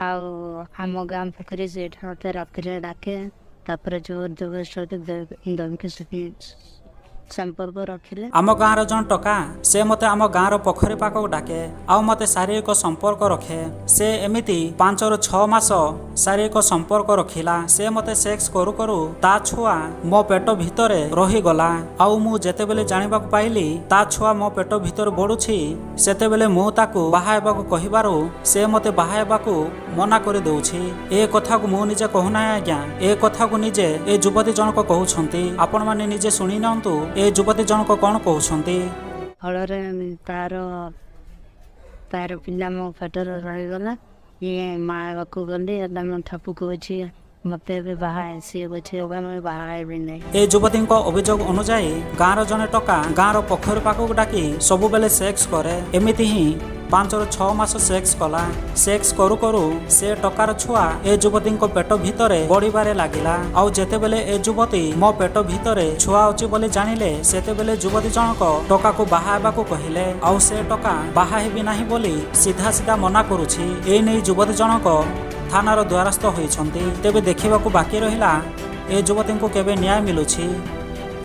ଆଉ ଆମ ଗାଁ ପୋଖରୀ ସେଇଠି ମୋତେ ରାତିରେ ଡାକେ। ତାପରେ ଜୋର ଜବରଦସ୍ତି ଧମକି ସେଠି ସମ୍ପର୍କ ରଖିଲେ। ଆମ ଗାଁର ଜଣେ ଟୋକା, ସେ ମୋତେ ଆମ ଗାଁର ପୋଖରୀ ପାଖକୁ ଡାକେ ଆଉ ମୋତେ ଶାରୀରିକ ସମ୍ପର୍କ ରଖେ। ସେ ଏମିତି 5ରୁ 6 ମାସ ଶାରୀରିକ ସମ୍ପର୍କ ରଖିଲା। ସେ ମୋତେ ସେକ୍ସ କରୁ କରୁ ତା ଛୁଆ ମୋ ପେଟ ଭିତରେ ରହିଗଲା। ଆଉ ମୁଁ ଯେତେବେଳେ ଜାଣିବାକୁ ପାଇଲି ତା ଛୁଆ ମୋ ପେଟ ଭିତରେ ବଢୁଛି, ସେତେବେଳେ ମୁଁ ତାକୁ ବାହା ହେବାକୁ କହିବାରୁ ସେ ମୋତେ ବାହା ହେବାକୁ ମନା କରିଦେଉଛି। ଏ କଥାକୁ ମୁଁ ନିଜେ କହୁନାହିଁ ଆଜ୍ଞା, ଏ କଥାକୁ ନିଜେ ଏ ଯୁବତୀ ଜଣକ କହୁଛନ୍ତି। ଆପଣମାନେ ନିଜେ ଶୁଣି ନିଅନ୍ତୁ ଏ ଯୁବତୀ ଜଣକ କ'ଣ କହୁଛନ୍ତି। ଫଳରେ ତାର ତାର ପିଲା ମୋ ପେଟରେ ରହିଗଲା। ଇଏ ମା ପାଖକୁ ଗଲି, ହେଲେ ମୁଁ ଠପୁ କହୁଛି ମୋତେ ଏବେ ବାହା। ସିଏ କହୁଛି ଏବେ ମୁଁ ବାହା ହେବି ନାହିଁ। ଏ ଯୁବତୀଙ୍କ ଅଭିଯୋଗ ଅନୁଯାୟୀ ଗାଁର ଜଣେ ଟୋକା ଗାଁର ପୋଖରୀ ପାଖକୁ ଡାକି ସବୁବେଳେ ସେକ୍ସ କରେ। ଏମିତି ହିଁ 5ରୁ 6 ମାସ ସେକ୍ସ କଲା। ସେକ୍ସ କରୁ କରୁ ସେ ଟୋକାର ଛୁଆ ଏ ଯୁବତୀଙ୍କ ପେଟ ଭିତରେ ବଢିବାରେ ଲାଗିଲା। ଆଉ ଯେତେବେଳେ ଏ ଯୁବତୀ ମୋ ପେଟ ଭିତରେ ଛୁଆ ଅଛି ବୋଲି ଜାଣିଲେ, ସେତେବେଳେ ଯୁବତୀ ଜଣକ ଟୋକାକୁ ବାହା ହେବାକୁ କହିଲେ। ଆଉ ସେ ଟୋକା ବାହା ହେବି ନାହିଁ ବୋଲି ସିଧା ସିଧା ମନା କରୁଛି। ଏ ନେଇ ଯୁବତୀ ଜଣକ ଥାନାର ଦ୍ୱାରସ୍ଥ ହୋଇଛନ୍ତି। ତେବେ ଦେଖିବାକୁ ବାକି ରହିଲା ଏ ଯୁବତୀଙ୍କୁ କେବେ ନ୍ୟାୟ ମିଳୁଛି।